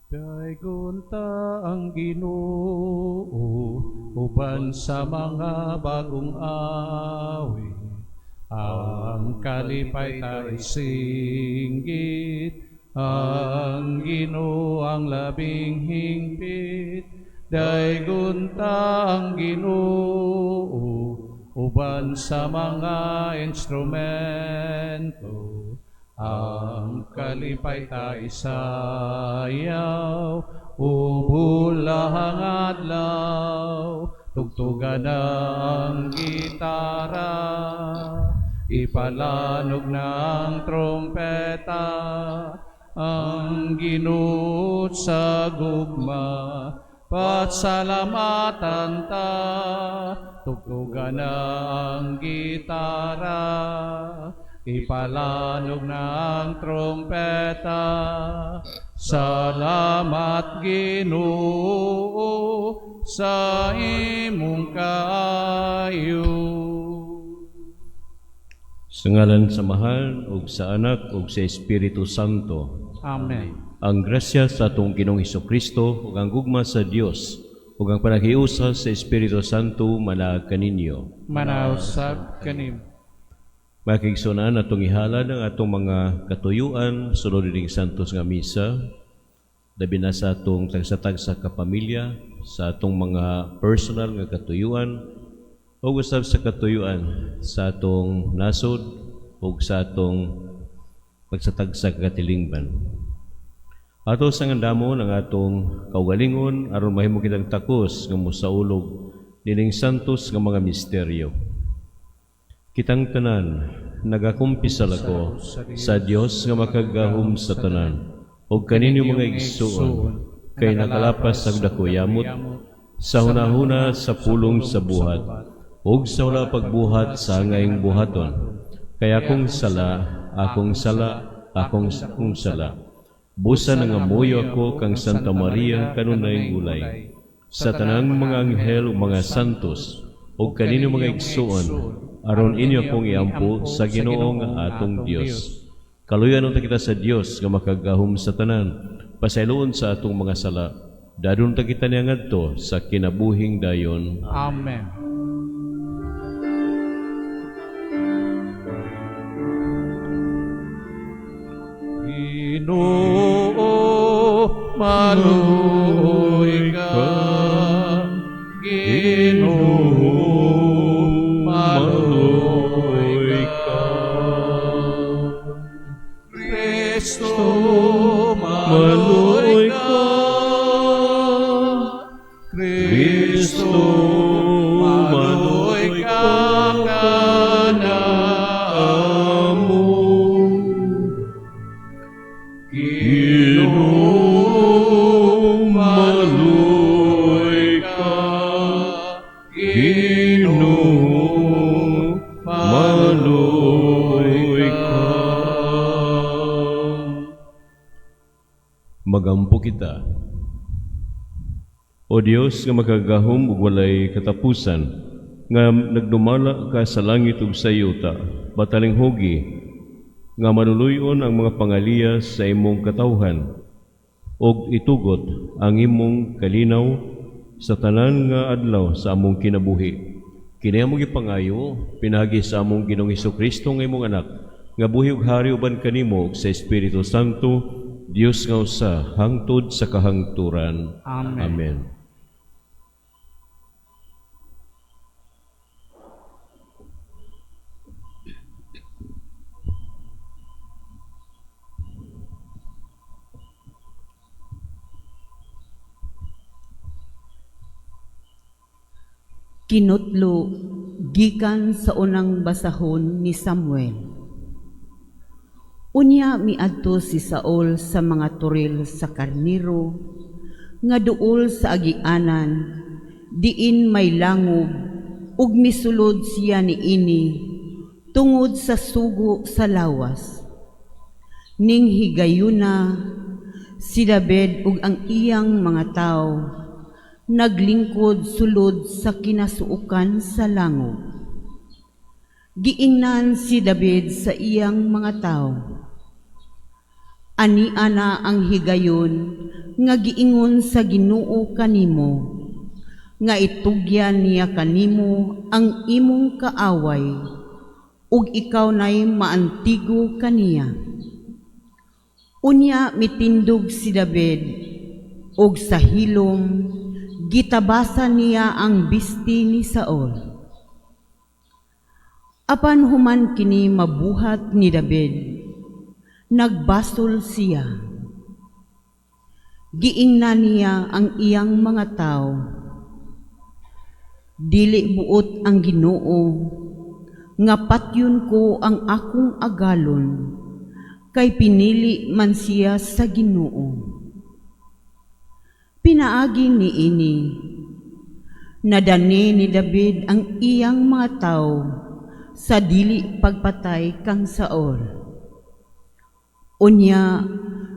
Daygon ta ang Ginoo uban sa mga bagong awit. Ang kalipay ta isinggit, ang Ginoo ang labing hingpit. Daygon ta ang Ginoo uban sa mga instrumento. Ang kalipay ta isayaw, ubulahang adlaw, tugtugan ang gitara, ipalanog ng trompeta, ang Ginoo sa gugma, pasalamatan ta, tugtugan ang gitara, ipalanog ng trompeta. Salamat, Ginoo, sa imong kaayo. Sa ngalan sa Amahan, ug sa Anak, ug sa Espiritu Santo. Amen. Ang grasya sa atong Ginoong Kristo ug ang gugma sa Dios ug ang panaghiusa sa Espiritu Santo manaag kaninyo. Manausab kanimo. Mga kaigsuonan, atong ihalad ang atong mga katuyuan sulod ining santos nga misa, labi na sa atong tagsa-tagsa ka pamilya, sa atong mga personal nga katuyuan, ug usab sa katuyuan sa atong nasod ug sa atong pagsatagsa ka katilingban. Ato sa ngandamon ang atong kaugalingon aron mahimo kitang takos nga mosaulog nining santos nga mga misteryo. Kitang tanan nagakumpisal ako sa Dios nga makagagahom sa tanan ug kaninyo, mga igsuon, kay nakalapas ag dako yamot sa hunahuna, sa pulong, sa buhat ug sa wala pagbuhat sa angayng buhaton. Kay akong sala, akong sala, akong sala. Busa nangamuyo ako kang Santa Maria, kanunay ulay, sa tanang mga anghel ug mga santos, ug kaninyo, mga igsuon, aron inyo akong iampo sa Ginoo nga atong Dios. Kaluyan unta kita sa Dios nga makagagahom sa tanan, pasayloon sa atong mga sala. Dadon ta kita niya ngadto sa kinabuhing dayon. Amen. Ginoo, maluoy ka. Ginoo, maluoy ka. Kristo, maluoy ka. Kristo, maluoy ka kanamo. Ginoo, maluoy ka. Ginoo, maluoy ka. Magampo kita. O Dios nga makagagahom ug walay katapusan, nga nagdumala ka sa langit ug sa yuta, patalinghugi nga maluluy-on ang mga pangaliya sa imong katawhan ug itugot ang imong kalinaw sa tanan nga adlaw sa among kinabuhi. Kini among gipangayo pinaagi sa among Ginoong Kristo nga imong anak, nga buhi ug hari uban kanimo ug sa Espiritu Santo, Dios nga usa hangtod sa kahangturan. Amen. Amen. Kinutlo gikan sa unang basahon ni Samuel. Unya miadto si Saul sa mga toril sa karniro nga duol sa agianan diin may langob, ug misulod siya niini tungod sa sugo sa lawas. Ning higayuna, si David ug ang iyang mga tawo naglingkod sulod sa kinasuokan sa langob. Giingnan si David sa iyang mga tawo, Ania na ang higayon nga giingon sa Ginoo kanimo, nga itugyan niya kanimo ang imong kaaway, ug ikaw na'y maantigo kaniya." Unya mitindog si David, ug sa hilom gitabasan niya ang bisti ni Saul. Apan human kini mabuhat ni David, nagbasol siya. Giingnan niya ang iyang mga tao, "Dili buot ang Ginoo nga patyon ko ang akong agalon, kay pinili man siya sa Ginoo." Pinaagi niini, nadani ni David ang iyang mga tao sa dili pagpatay kang Saul. Unya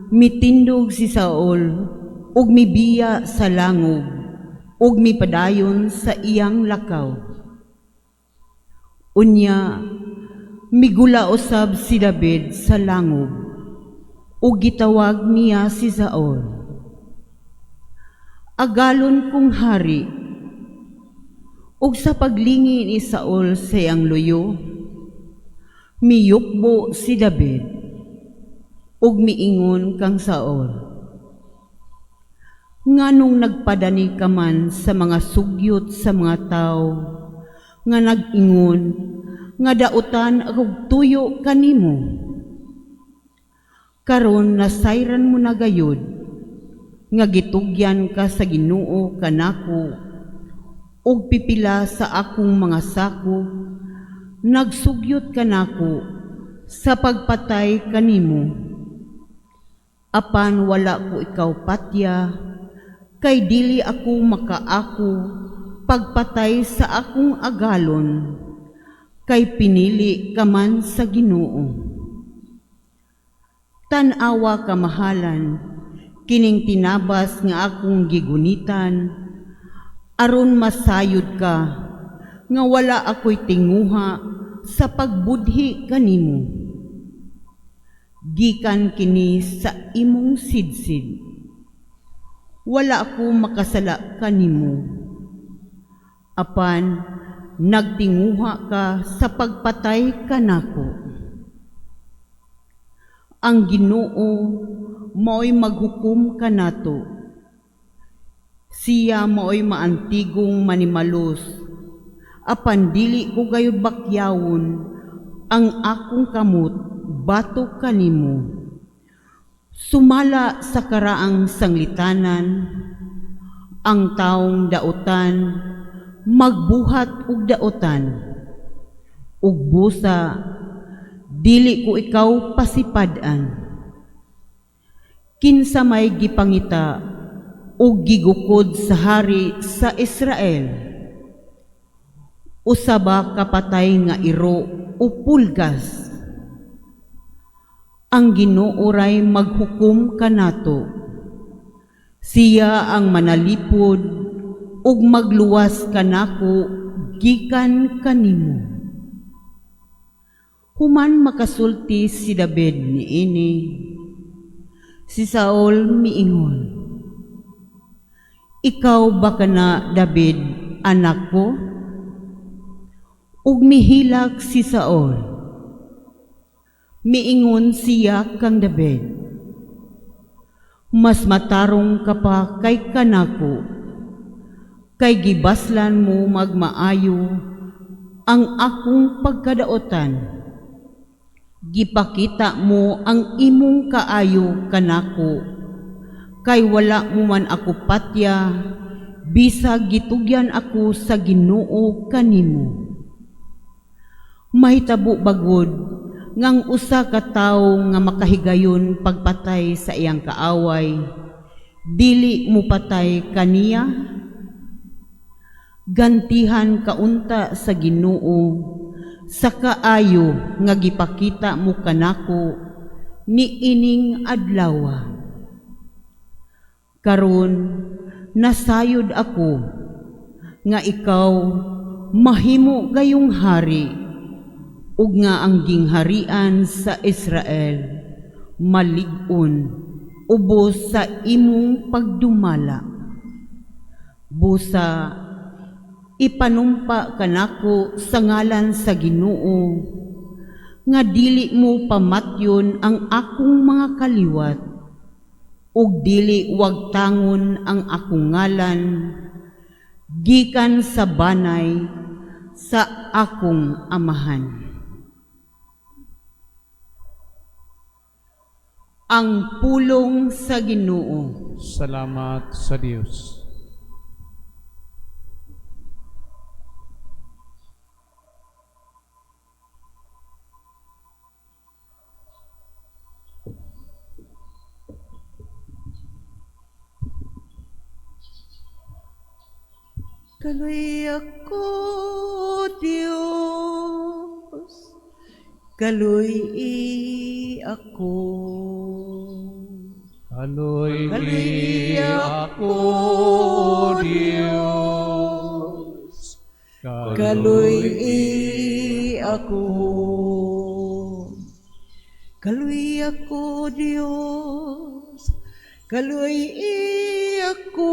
mitindog si Saul ug mibiya sa langog ug mipadayon sa iyang lakaw. Unya migula usab si David sa langog ug gitawag niya si Saul, "Agalon kong hari." Ug sa paglingi ni Saul sa iyang luyo, miyukbo si David ug miingon kang Saul, "Nganong nagpadani ka man sa mga sugyot sa mga tao nga nag-ingon nga dautan akog tuyo kanimo? Karon nasayran mo na gayud nga gitugyan ka sa Ginoo kanako, ug pipila sa akong mga sako nagsugyot kanako sa pagpatay kanimo. Apan wala ko ikaw patya, kay dili ako makaako pagpatay sa akong agalon, kay pinili ka man sa Ginoo. Tan-awa, kamahalan, kining tinabas nga akong gigunitan, aron masayod ka nga wala ako'y tinguha sa pagbudhi kanimo. Gikan kini sa imong sidsid. Wala ako makasala kanimo. Apan nagtinguha ka sa pagpatay kanako. Ang Ginoo mao'y maghukom kanato. Siya mao'y maantigong manimalos. Apan dili ko gayud bakyawon ang akong kamot batok kanimo. Sumala sa karaang sanglitanan, ang taong dautan magbuhat og dautan. Ug busa dili ko ikaw pasipad-an. Kinsa may gipangita ug gigukod sa hari sa Israel? Usa ba ka patay nga iro o pulgas? Ang Ginoo ray maghukom kanato. Siya ang manalipod ug magluwas kanako gikan kanimo." Human makasulti si David niini, si Saul miingon, "Ikaw ba kana, David, anak ko?" Ug mihilak si Saul. Miingon siya kang David, "Mas matarong ka pa kay kanako, kay gibaslan mo magmaayo ang akong pagkadaotan. Gipakita mo ang imong kaayo kanako, kay wala mo man ako patya, bisag gitugyan ako sa Ginoo kanimo. Mahitabo ba gud ngang usa ka tawo nga makahigayon pagpatay sa iyang kaaway, dili mopatay kaniya? Gantihan ka unta sa Ginoo sa kaayo nga gipakita mo kanako niining adlawa. Karon nasayod ako nga ikaw mahimo gayong hari ug nga ang gingharian sa Israel Malig-on ubos sa imong pagdumala. Busa ipanumpa kanako sa ngalan sa Ginoo nga dili mo pamatyon ang akong mga kaliwat ug dili wagtangon ang akong ngalan gikan sa banay sa akong amahan. Ang pulong sa Ginoo. Salamat sa Dios. Kaluy ako, Diyos, kaluy ako. Kaloy Kaloy ako, Diyos. Kaluy ako. Kaluy ako, Diyos, kaluy ako.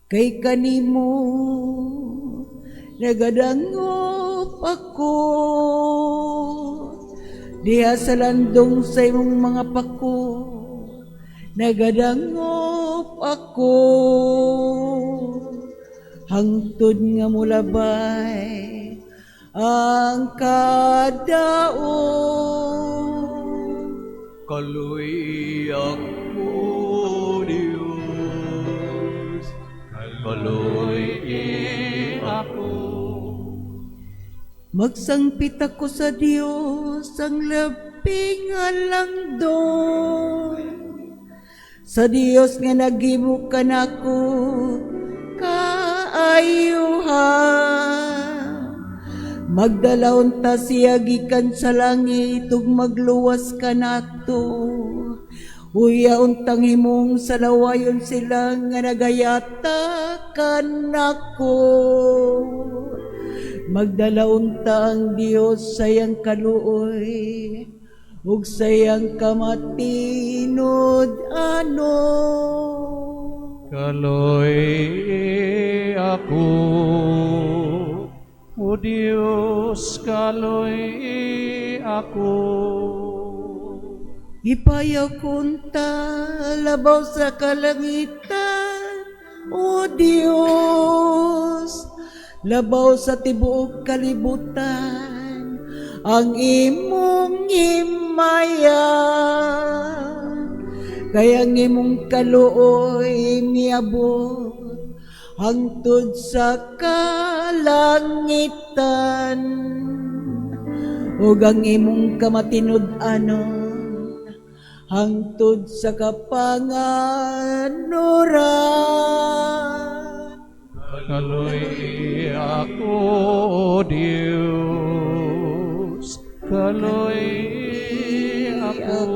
Kay kanimo nagadangop ako. Diha sa landong sa imong mga pako, nagadangop ako. Hangtod nga mulabay ang kadaog. Kaluy ako, Diyos. Kaluy ako. Magsangpit ako sa Dios ang labing halangdon. Sa Dios nga naghimo kanako kaayuhan. Magdalawon ta siya gikan sa langit ug magluwas kanato. Uya untang himong salawayon sila nga nagayata kanako. Magdala unta ang Dios sa iyang kaluoy ug sa iyang kamatinud-anon. Kaloy ako, O Diyos, kaloy ako. Ipayaw kunta labaw sa kalangitan, O Diyos, labaw sa tibuok kalibutan, ang imong himaya. Kaya ang imong kaluoy miabot hangtod sa kalangitan, ug ang imong kamatinud-anon hangtod sa kapanganuran. Kaloy ako, O Diyos, kaloy ako.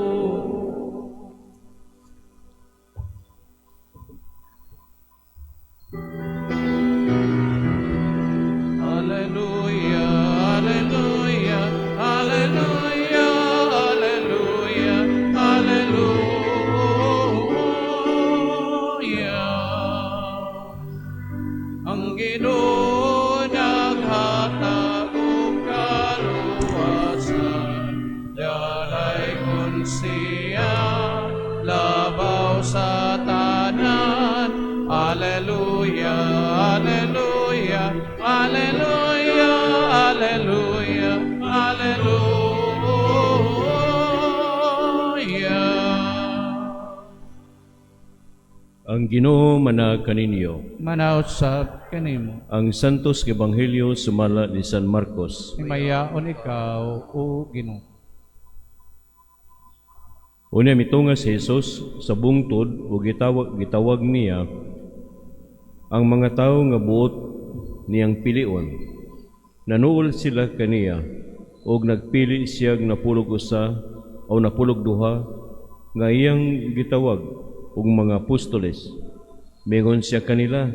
Alleluia, alleluia, alleluia, alleluia, alleluia. Ang Ginoo naghatag og kaluwasan, dalaygon siya labaw sa tanan. Alleluia, alleluia, alleluia, alleluia, alleluia. Ang Ginoo manaag kaninyo. Manausab kanimo. Ang Santos Ebanghelyo sumala ni San Marcos. Himayaon ikaw, o Ginoo. Unya mitunga si Jesus sa bungtod ug gitawag niya ang mga tawo nga buot niyang pilion. Nanuol sila kaniya ug nagpili siya og 11 o 12 nga iyang gitawag og mga apostoles. Mingon siya kanila,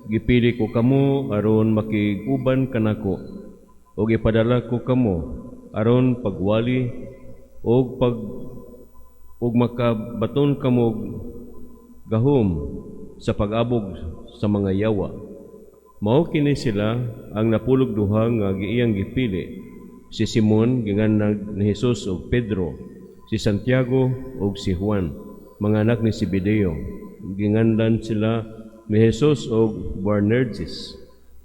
gipili ko kamo aron makig-uban kanako ug ipadala ko kamo aron pagwali Og pag ug makabaton kamog gahom sa pag-abog sa mga yawa. Mao kini sila ang 12 nga iyang gipili: si Simon, ginganlan ni Jesus og Pedro, si Santiago ug si Juan, mga anak ni Zebedeo. Ginganlan sila ni Jesus og Boanerges,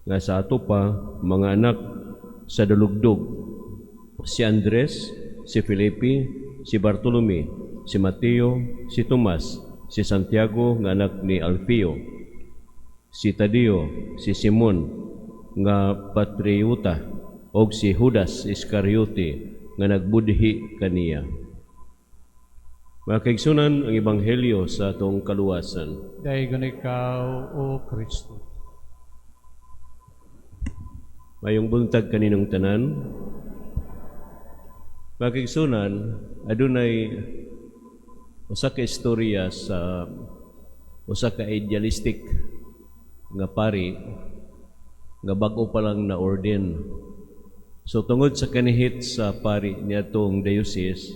nga sa ato pa mga anak sa dalugdog, si Andres, si Felipe, si Bartolome, si Mateo, si Tomas, si Santiago nga anak ni Alfeo, si Tadeo, si Simon nga patriota, og si Judas Iscariote nga nagbudhi kaniya. Mga kaigsunan, ang ebanghelyo sa atong kaluwasan. Daygon ikaw, O Kristo. Mayong buntag kaninyong tanan. Mga kaigsunan, adunay usa ka istorya sa usa ka idealistic nga pari nga bag-o pa lang na ordain. So tungod sa kanihit sa pari niadtong diocese,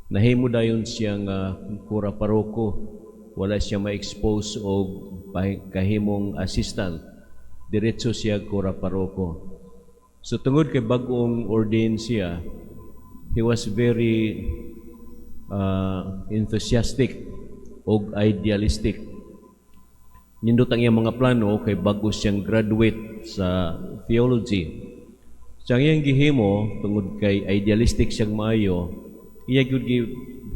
nahimo dayon siya nga kura paroko. Wala siya ma-expose og kahimong assistant. Diretso siya kura paroko. So tungod kay bag-ong ordain siya, he was very enthusiastic og idealistic. Nindot ang iyang mga plano kay bago siyang graduate sa theology. Sa ang iyang gihimo, tungod kay idealistic siyang maayo, iya gyud gi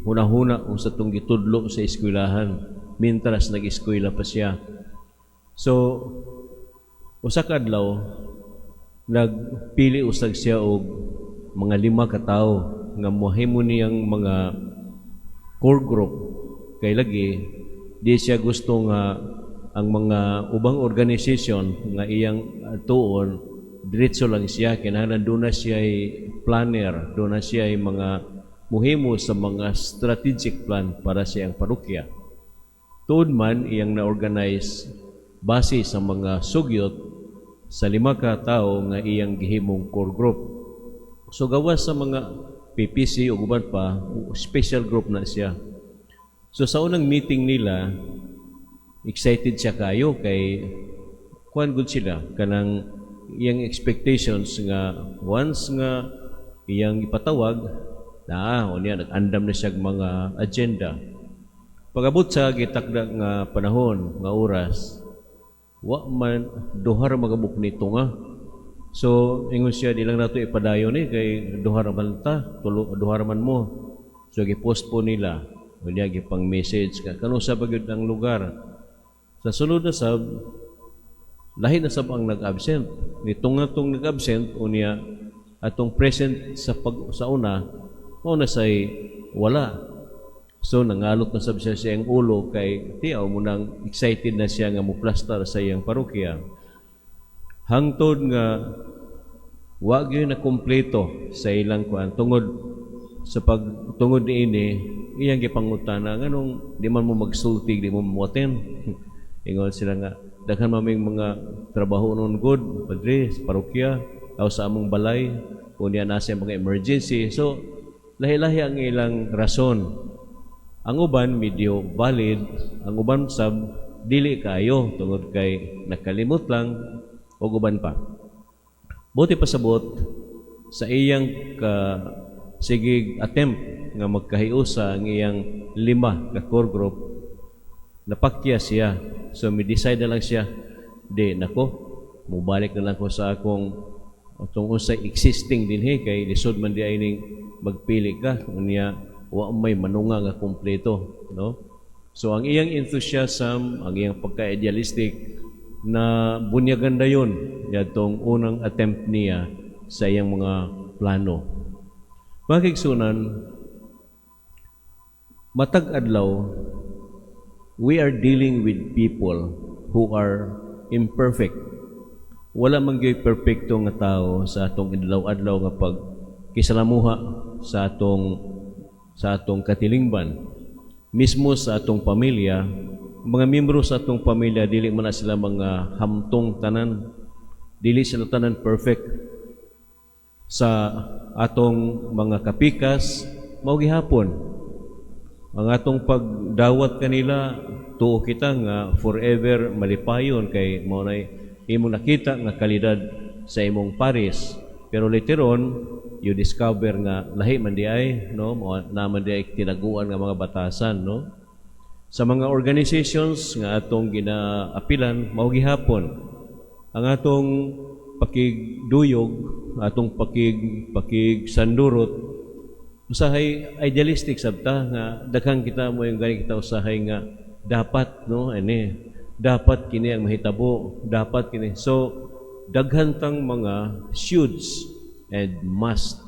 hunahuna unsa tong gitudlo sa eskwelahan mintras nag-eskwela pa siya. So usa ka adlaw, nagpili usag siya og mga lima ka tawo nga mohimo niyang mga core group, kay lagi di siya gusto nga ang mga ubang organization nga iyang tuon, diretso lang siya. Kinahanglan duna siya planner, duna siya mga muhimo sa mga strategic plan para sa iyang parokya. Tuod man, iyang na-organize base sa mga sugyot sa lima ka tawo nga iyang gihimong core group. So gawas sa mga PPC ug uban pa, special group na siya. So sa unang meeting nila, excited siya kayo kay kuan gud sila, kanang iyang expectations nga once nga iyang ipatawag na, unya nag-andam na siya mga agenda. Pag-abot sa gitakda nga panahon, nga oras, wa man, duha ra magabuk nito nga. So ingon siya, "Di lang nato ipadayon ni kay duha ra man ta, tulo, duha ra man mo." So gi-postpone nila. Unya gipang message ka kano sa ba gyud ang lugar. Sa sulod na sab, lahi na sab ang nag-absent. Nitong nga tong nag-absent, unya atong present sa pag sa una mao na say wala. So nangalot na sab siya sa iyang ulo kay tiaw mo nang excited na siya nga muplastar sa iyang parokya. Hangtod nga wa gyud na kompleto sa ilang kuan tungod sa pag tungod niini, iyang gipangutana, "Nganong di man mo magsulti, di mo mo-attend?" Ingon sila nga, "Daghan maming mga trabaho noon good, padre, sa parokya o sa among balay, unya nasa mga emergency." So lahi-lahi ang ilang rason. Ang uban medyo valid, ang uban sab dili kaayo tungod kay nakalimot lang o uban pa. Buot pasabot, sa iyang ka sige attempt nga magkahiusa ang iyang lima ka core group, napakya siya. So mi-decide na lang siya, "Di nako, mubalik na lang ko sa akong atong unsay existing dinhi kay lisod man di ay ning magpili ka unya wa may manunga nga kompleto," no? So ang iyang enthusiasm, ang iyang pagka-idealistic, na bunyagan dayon yadtong unang attempt niya sa iyang mga plano. Mga kaigsunan, matag adlaw we are dealing with people who are imperfect. Wala man gyud perpekto nga tao sa atong adlaw-adlaw nga pag kisalamuha sa atong katilingban. Mismo sa atong pamilya, mga miyembro sa atong pamilya, dili man na sila mga hamtong tanan. Dili sila tanan perfect. Sa atong mga kapikas, mao gihapon ang atong pagdawat kanila. Tuo kita nga forever malipayon kay mao nay imong nakita nga kalidad sa imong pares, pero later on you discover nga lahi man di ay, no? Mao naman di ay tinaguan nga mga batasan, no? Sa mga organizations nga atong ginaapilan, mao gihapon ang atong pakigduyog, atong pakigsandurot. Usahay idealistic sabta nga daghan kita mo yung gani kita usahay nga dapat, no, ani dapat kini ang mahitabo, dapat kini. So daghan tang mga shoulds and must.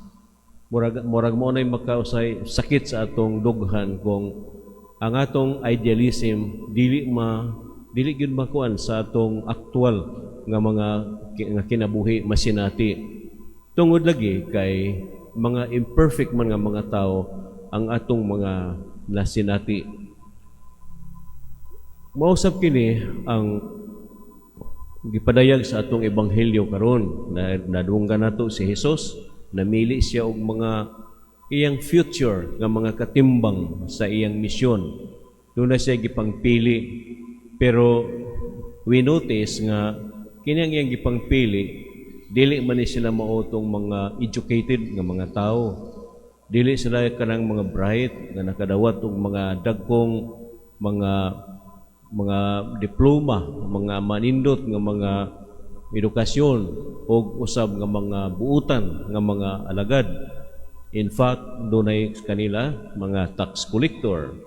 Murag mo nay makausay sakit sa atong dughan kung ang atong idealism dili gyud makuan sa atong aktual nga mga nga kinabuhi masinati, tungod lagi kay mga imperfect man nga mga tao ang atong mga nasinati. Mausab kini ang gipadayag sa atong ebanghelyo karon na nadunggan nato si Jesus. Namili siya og mga iyang future nga mga katimbang sa iyang misyon. Doon na siya gipangpili, pero we notice nga kini ang iyang gipangpili, dili man ni sila mao tong mga educated nga mga tao, dili sila kanang mga bright nga nakadawat og mga dagkong mga diploma, mga manindot nga mga edukasyon o usab nga mga buutan nga mga alagad. In fact, dunay kanila mga tax collector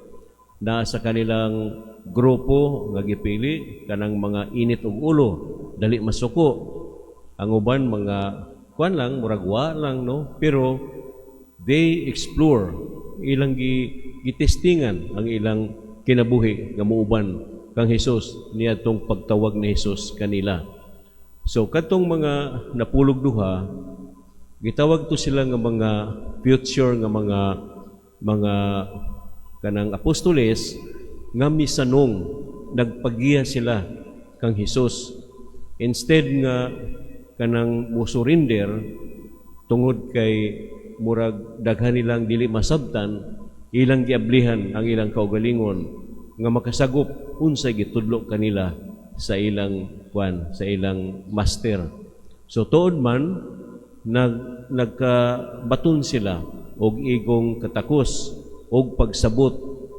na sa kanilang grupo nga gipili, kanang mga init og ulo, dali masuko. Ang uban mga kuan lang, murag wa lang, no? Pero they explore, ilang gitestingan ang ilang kinabuhi nga muuban kang Hesus niadtong pagtawag ni Hesus kanila. So kadtong mga napulog duha, gitawag to sila nga mga future nga mga kanang apostoles nga misanong, nagpagiya sila kang Hesus instead nga kanang musurrender tungod kay murag daghan nilang dili masabtan. Ilang giablihan ang ilang kaugalingon nga makasagop unsay gitudlo kanila sa ilang kwan, sa ilang master. So tuod man nagkabaton sila og igong katakos og pagsabot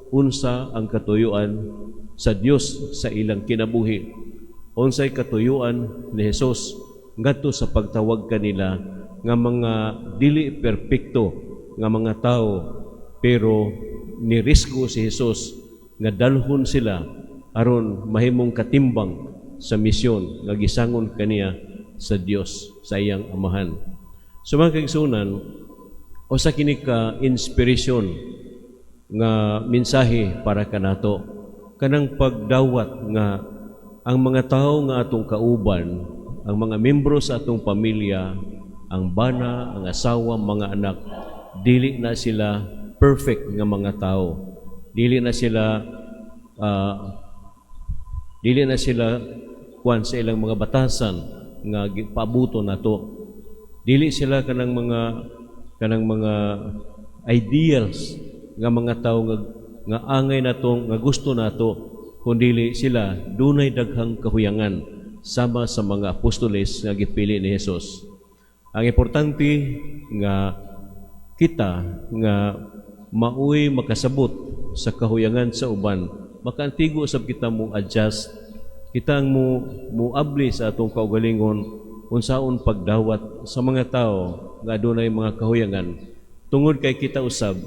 unsa ang katuyuan sa Dios sa ilang kinabuhi, unsay katuyuan ni Hesus ngadto sa pagtawag kanila nga mga dili perpekto nga mga tao, pero nirisgo si Hesus nga dalhon sila aron mahimong katimbang sa misyon nga gisangon kaniya sa Dios, sa iyang Amahan. So mga kaigsunan, usa kini ka inspiration nga mensahe para kanato, kanang pagdawat nga ang mga tao nga atong kauban, ang mga membro sa atong pamilya, ang bana, ang asawa, mga anak, dili na sila perfect nga mga tao. Dili na sila kuan sa ilang mga batasan nga pabuto nato. Dili sila kanang mga ideals nga mga tao nga angay nato, nga gusto nato, kundili sila dunay daghang kahuyangan sama sa mga apostoles nga gipili ni Jesus. Ang importante nga kita nga maoy makasabot sa kahuyangan sa uban, makaantigo sab kita mo adjust, kita ang mo muabli sa atong kaugalingon unsaon pagdawat sa mga tao nga adunay mga kahuyangan, tungod kay kita usab,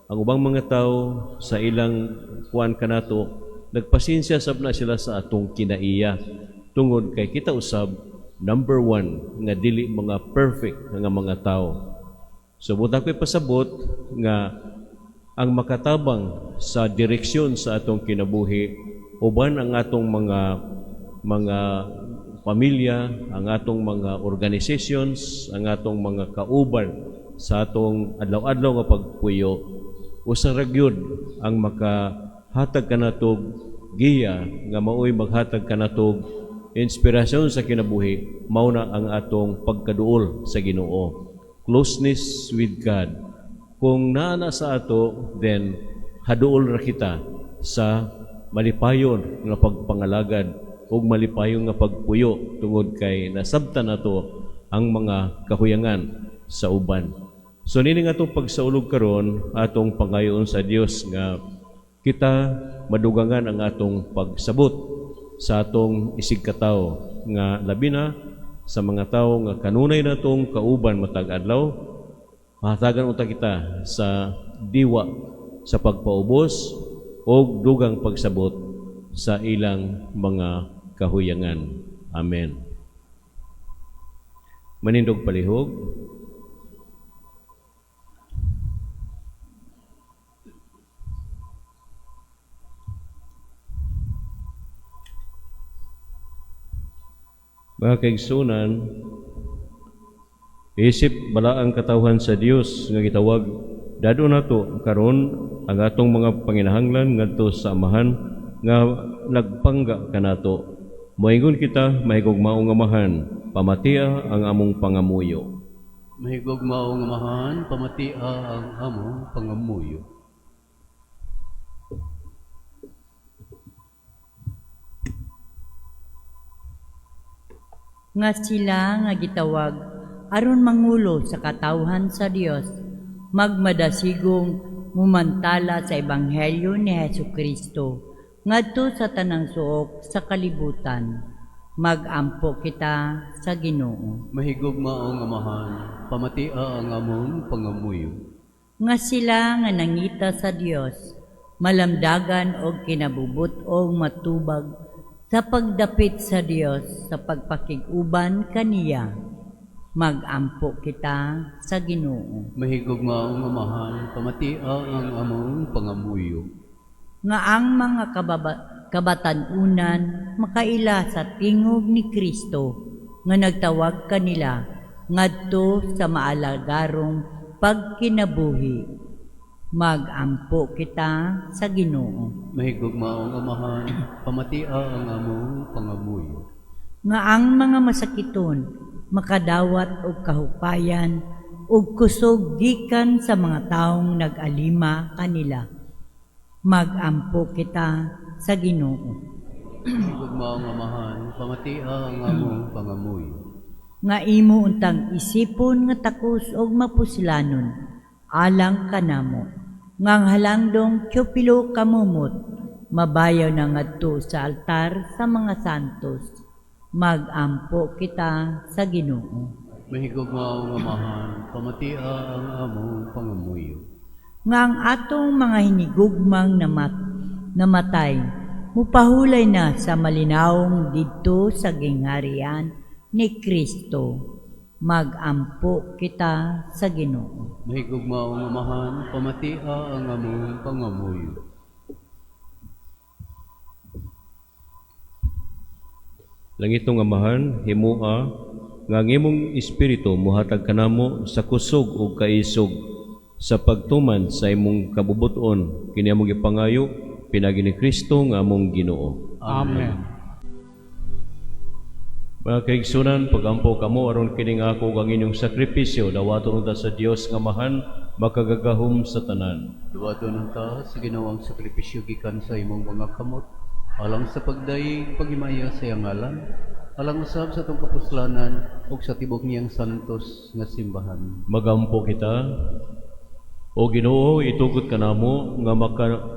ang ubang mga tao sa ilang kuan kanato, nagpasensya sab na sila sa atong kinaiya, tungod kay kita usab, number one nga dili mga perfect nga mga tao. So buta ko'y pasabot nga ang makatabang sa direksyon sa atong kinabuhi uban ang atong mga pamilya, ang atong mga organizations, ang atong mga kauban sa atong adlaw-adlaw nga pagpuyo, usa ra gyud ang makahatag kanatog giya nga maoy maghatag kanatog inspirasyon sa kinabuhi, mao na ang atong pagkaduol sa Ginoo. Closeness with God. Kung naa na sa ato, then haduol ra kita sa malipayon nga pagpangalagad ug malipayon nga pagpuyo tungod kay nasabtan nato ang mga kahuyangan sa uban. So nini nga atong pagsaulog karon, atong pangayoon sa Dios nga kita madugangan ang atong pagsabot sa atong isigkatawo, nga labi na sa mga tawo nga kanunay natong kauban matag adlaw, mahatagan unta kita sa diwa sa pagpaubos og dugang pagsabot sa ilang mga kahuyangan. Amen. Manindog palihog. Mga kaigsunan, isip balaang katawhan sa Dios nga gitawag, dado nato karon ang atong mga panginahanglan ngadto sa Amahan nga nagpangga kanato. Moingon kita, mahigugmaong Amahan, pamatia ang among pangamuyo. Mahigugmaong Amahan, pamatia ang among pangamuyo. Nga sila nga gitawag aron mangulo sa katawhan sa Dios, magmadasigong mumantala sa ebanghelyo ni Hesukristo ngadto sa tanang suok sa kalibutan. Magampo kita sa Ginoo. Mahigugmaong Amahan, pamatia ang among pangamuyo. Nga sila nga nangita sa Dios, malamdagan og kinabubut-ong matubag sa pagdapit sa Dios sa pagpakig-uban kaniya. Magampo kita sa Ginoo. Mahigugmaong Amahan, pamatia ang among pangamuyo. Nga ang mga kabatan-unan makaila sa tingog ni Kristo nga nagtawag kanila ngadto sa maalagarong pagkinabuhi. Magampo kita sa Ginoo. Mahigugmaong Amahan, pamatia ang among pangamuyo. Nga ang mga masakiton makadawat og kahupayan ug kusog gikan sa mga taong nag-alima kanila. Magampo kita sa Ginoo. Mahigugmaong Amahan, pamatia ang among pangamuyo. Nga imo untang isipon nga takos og mapuslanon alang kanamo, nga ang halangdong Teofilo kamumot mabayaw na ngadto sa altar sa mga santos. Magampo kita sa Ginoo. Mahigugmaong Amahan, pamatia ang among pangamuyo. Nga ang atong mga hinigugmang namatay mupahulay na sa malinawong didto sa gingharian ni Kristo. Magampo kita sa Ginoo. Mahigugmaong Amahan, pamatia ang among pangamuyo. Langitong Amahan, himua nga ang imong espiritu mohatag kanamo sa kusog ug kaisog sa pagtuman sa imong kabubuton. Kini among gipangayo pinaagi ni Kristo nga among Ginoo. Amen. Mga kaigsunan, pagampo kamo aron kining ako ug ang inyong sakripisyo dawaton unta sa Dios nga Amahan makagagahom sa tanan. Duwaton unta sa Ginoo ang sakripisyo gikan sa imong mga kamot, alang sa pagdayeg paghimaya sa iyang ngalan, alang usab sa atong kapuslanan ug sa tibok niyang santos nga simbahan. Magampo kita. O Ginoo, itugot kanamo nga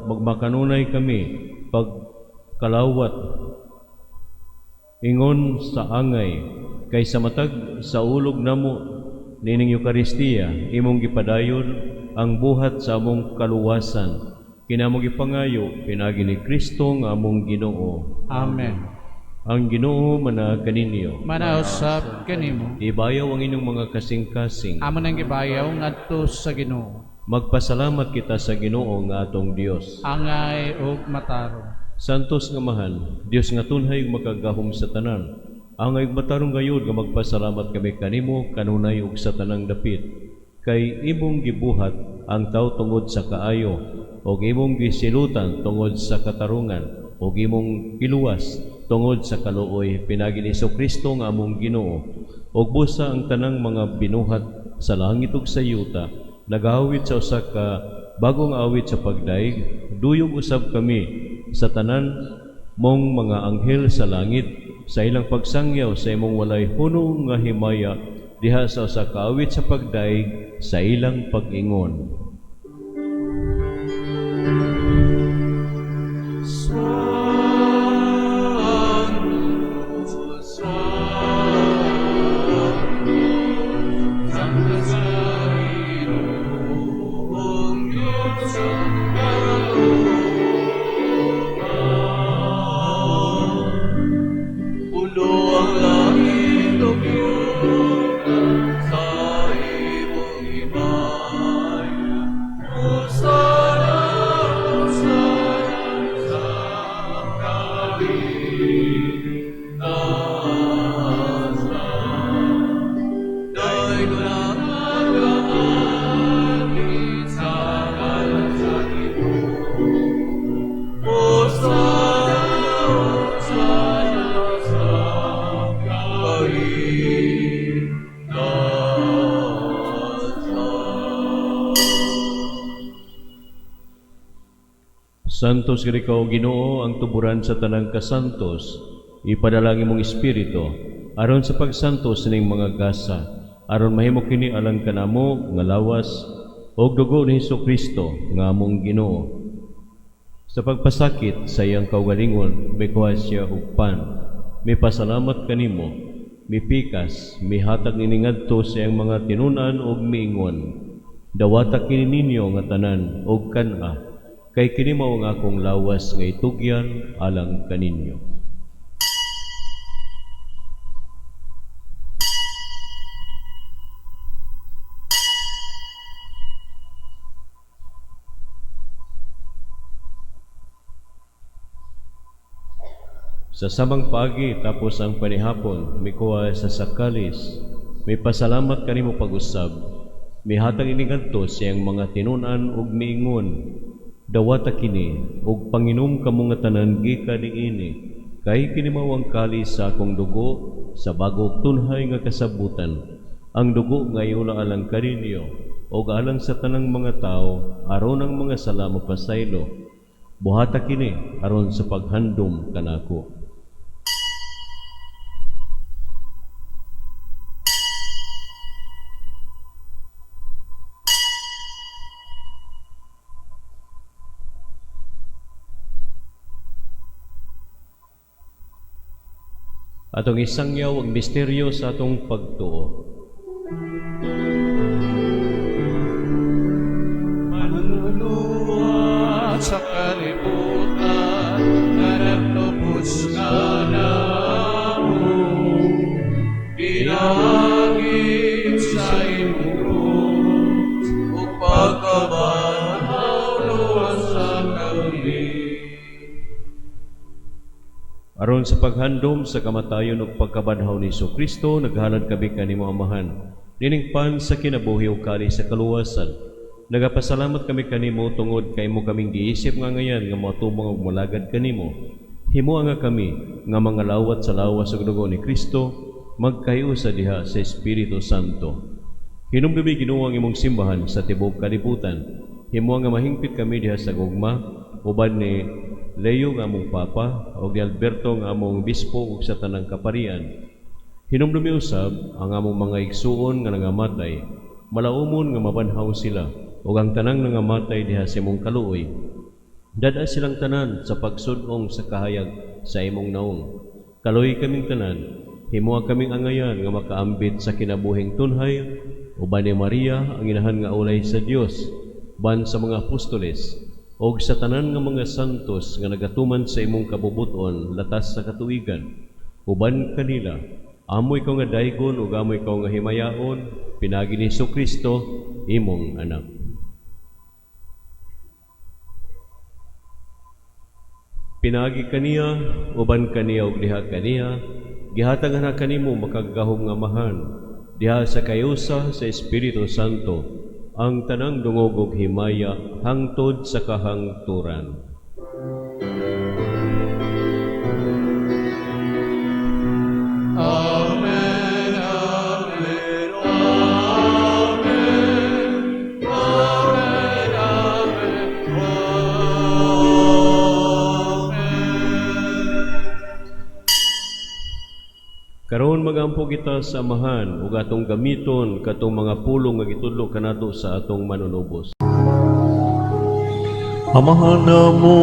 magmakanunay kami pagkalawat ingon sa angay kay sa matag sa ulog namo nining Eukaristiya imong gipadayon ang buhat sa among kaluwasan. Kinamong gipangayo pinaagi ni Kristo nga among Ginoo. Amen. Ang Ginoo mana kaninyo. Manausab kanimo. Ibayaw ang inyong mga kasing-kasing. Amo nang gibayaw ngadto sa Ginoo. Magpasalamat kita sa Ginoo nga atong Dios. Angay ug matarong. Santos nga Amahan, Dios nga tunhay ug makagagahom sa tanan. Angay ug matarong gayud nga magpasalamat kami kanimo kanunay ug sa tanang dapit. Kay imong gibuhat ang tawo tungod sa kaayo, ug imong gisilutan tungod sa katarungan, ug imong giluwas tungod sa kaluoy pinaagi ni Kristo nga among Ginoo. Ug busa ang tanang mga binuhat sa langit ug sa yuta Nagawit sa usa ka bagong awit sa pagdaig, duyog usab kami sa tanan mong mga anghel sa langit sa ilang pagsangyaw sa imong walay hunong nga himaya diha sa usa ka awit sa pagdaig sa ilang pag-ingon. Puno ang langit ug yuta sa imong himaya. Hosana, hosana sa kalitasan. Daygon ang nagaagi sa ngalan sa Ginoo. Hosana, hosana sa kalitasan. Santos gid ikaw Ginoo ang tuburan sa tanang kasantos. Ipadala ang imong espiritu aron sa pagsantos sining mga gasa, aron mahimo kini alang kanamo nga lawas ug dugo ni Hesukristo nga among Ginoo. Sa pagpasakit sa iyang kaugalingon, mikuha siya og pan, mipasalamat kanimo, mipikas, mihatag ini ngadto sa iyang mga tinun-an ug miingon: Dawata kini ninyo nga tanan ug kan-a, kay kini mao ang akong lawas nga itugyan alang kaninyo. Sa samang paagi tapos ang panihapon, mikuha sa kalis, mipasalamat kanimo pag-usab, mihatag ini ngadto sa iyang mga tinun-an ug miingon: Dawata kini ug panginom kamo nga tanan gikan niini, kay kini mao ang kalis sa akong dugo sa bag-ong tunhay nga kasabutan, ang dugo nga iula alang kaninyo ug alang sa tanang mga tawo aron ang mga sala mapasaylo. Buhata kini aron sa paghandom kanako. Atong isangyaw ang misteryo sa atong pagtuo. Manluluwas sa kalibutan nga nagtubos kanamo, pinaagi sa imong krus Ug pagkabanhaw, luwasa kami. Aron sa paghandom sa kamatayon ug pagkabanhaw ni Kristo, naghalad kami kanimo, Amahan, nining pan sa kinabuhi ug kalis sa kaluwasan. Nagapasalamat kami kanimo tungod kay imo kaming giisip nga angayan nga moatubang ug molagad kanimo. Himoa nga kami nga mga lawat sa lawas ug dugo ni Kristo magkahiusa diha sa Espiritu Santo. Hinumdumi, Ginoo, ang imong simbahan sa tibuok kalibutan. Himoa nga mahingpit kami diha sa gugma uban ni Leo nga among Papa ug ni Alberto nga among bispo ug sa tanang kaparian. Hinumdumi usab ang among mga igsuon nga nangamatay. Malaumon nga mabanhaw sila ug ang tanang nangamatay diha sa imong kaluoy. Dad-a silang tanan sa pagsud-ong sa kahayag sa imong naong. Kaluoyi kaming tanan, himoa kaming angayan nga makaambit sa kinabuhing tunhay uban ni Maria ang inahan nga ulay sa Dios, ban sa mga apostoles ug sa tanan nga mga santos nga nagatuman sa imong kabubuton latas sa katuigan. Uban kanila, amo ikaw nga daygon ug amo ikaw nga himayaon pinaagi ni Kristo imong anak. Pinaagi kaniya, uban kaniya ug diha kaniya, gihatag na kanimo makagagahom nga Amahan, diha sa kayusa sa Espiritu Santo, ang tanang dungog ug himaya hangtod sa kahangturan. Amen, Amen, Amen, Amen. Magampo kita sa Amahan ug atong gamiton katong mga pulong nga gitudlo kanato sa atong manunubos. Amahan namo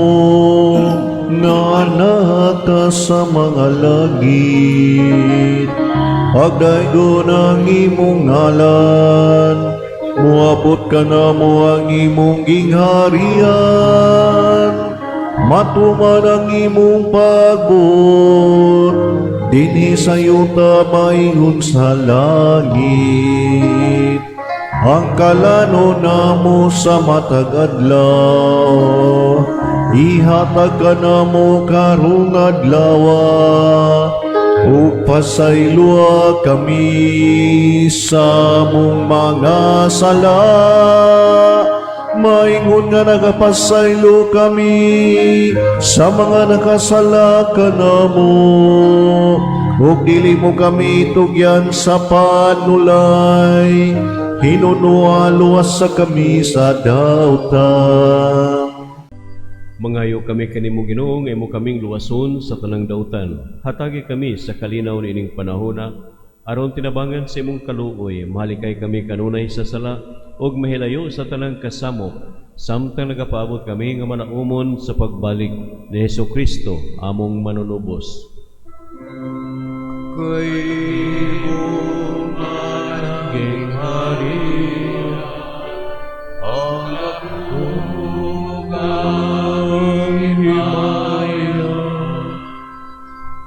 nga naa ka sa mga langit, pagdaygon ang imong ngalan, muabot kanamo ang imong gingharian, matuman ang imong pagbuot, dinhi sa yuta maingon sa langit. Ang kalanon namo sa matag adlaw, ihatag kanamo karong adlaw, ug pasayloa kami sa among mga sala, maingon nga nagapasaylo kami sa mga nakasala kanamo, ug dili mo kami tugyan sa panulay, hinunoa luwasa kami sa dautan. Mangayo kami kanimo, Ginoo, nga imo kaming luwason sa tanang dautan. Hatagi kami sa kalinaw niining panahona aron tinabangan sa imong kaluoy malikay kami kanunay sa sala ug mahilayo sa tanang kasamok samtang nagapaabot kami nga manaumon sa pagbalik ni Hesus Kristo among manunubos. Kay imo man gingharian, ang ug ang himaya,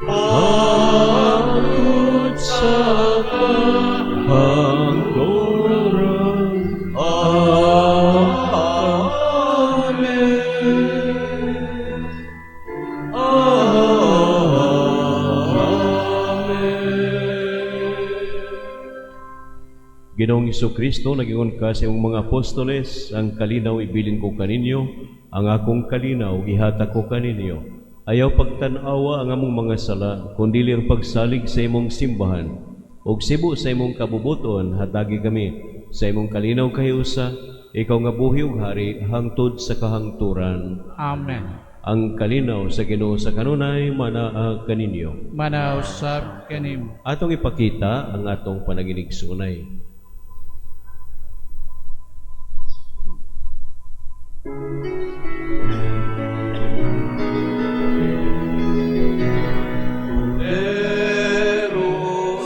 hangtod sa kahangturan. Amen. Amen. Ginoong Kristo, nagingon ka sa imong mga apostoles, "Ang kalinaw ibilin ko kaninyo, ang akong kalinaw ihatag ko kaninyo. Ayaw pagtan-awa ang among mga sala, kundi ang pagsalig sa imong simbahan. Ug sibo sa imong kabubuton, hatagi kami sa imong kalinaw kahiusa, ikaw nga buhi ug hari hangtod sa kahangturan." Amen. Ang kalinaw sa Ginoo sa kanunay manaa kaninyo. Manaa usab kanimo. Atong ipakita ang atong pananginigsunay. Pero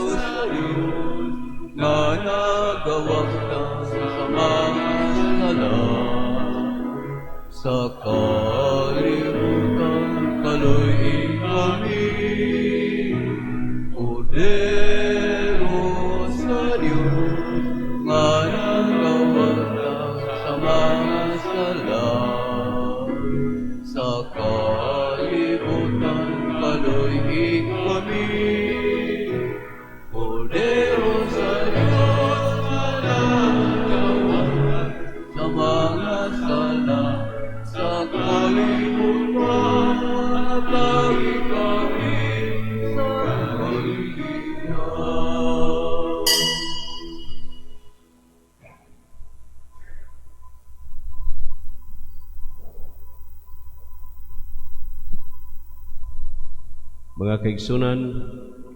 sa Diyos nga nagawagtang sa mga sala, sa kalibutan kaluy kami. Kordero sa Diyos nga nagawagtang sa mga sala, sa kalibutan kaluy kami. Kordero sa Diyos nga nagawagtang sa mga sala, sa kalibutan hatagi kami sa kalinaw. Mga kaigsunan,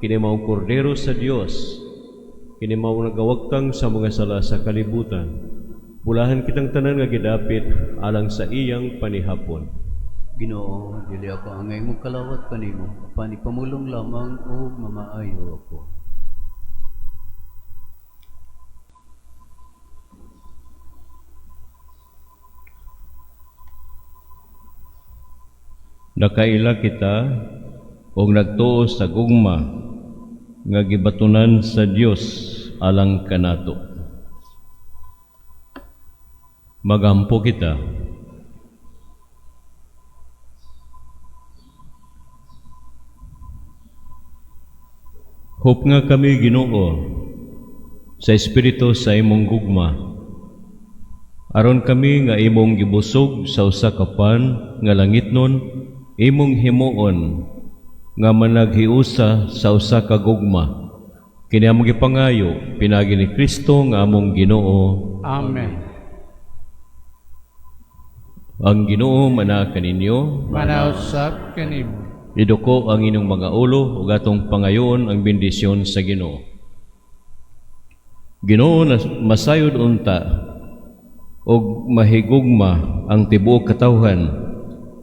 kini mao ang kordero sa Dios, kini mao nagawagtang sa mga sala sa kalibutan. Bulahan kitang tanan nga gidapit alang sa iyang panihapon. Ginoo, dili ako angay mokalawat kanimo, apan ipamulong lamang ug mamaayo ako. Nakaila kita og nagtuo sa gugma nga gibatunan sa Dios alang kanato. Magampo kita. Hupnga kami, Ginoo, sa espiritu sa imong gugma, aron kami nga imong gibusog sa usa ka pan nga langitnon, imong himuon nga managhiusa sa usa ka gugma. Kini among gipangayo pinaagi ni Kristo nga among Ginoo. Amen. Ang Ginoo manaa kaninyo. Manaa usab kanimo. Iduko ang inyong mga ulo ug atong pangayoon ang bendisyon sa Ginoo. Ginoo, masayod unta og mahigugma ang tibuok katawhan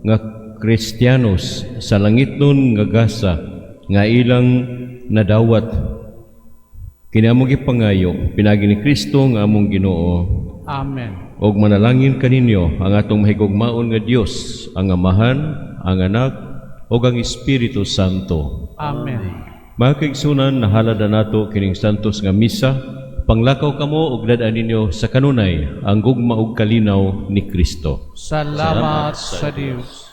nga Kristiyanos sa langitnon nga gasa nga ilang nadawat. Kini among gipangayo pinaagi ni Kristo nga among Ginoo. Amen. Og manalangin kaninyo ang atong mahigugmaon nga Dios, ang Amahan, ang Anak, ug ang Espiritu Santo. Amen. Mga kaigsunan, nahalad na nato kining santos nga misa. Panglakaw kamo ug dad-a ninyo sa kanunay ang gugma ug kalinaw ni Kristo. Salamat sa Dios.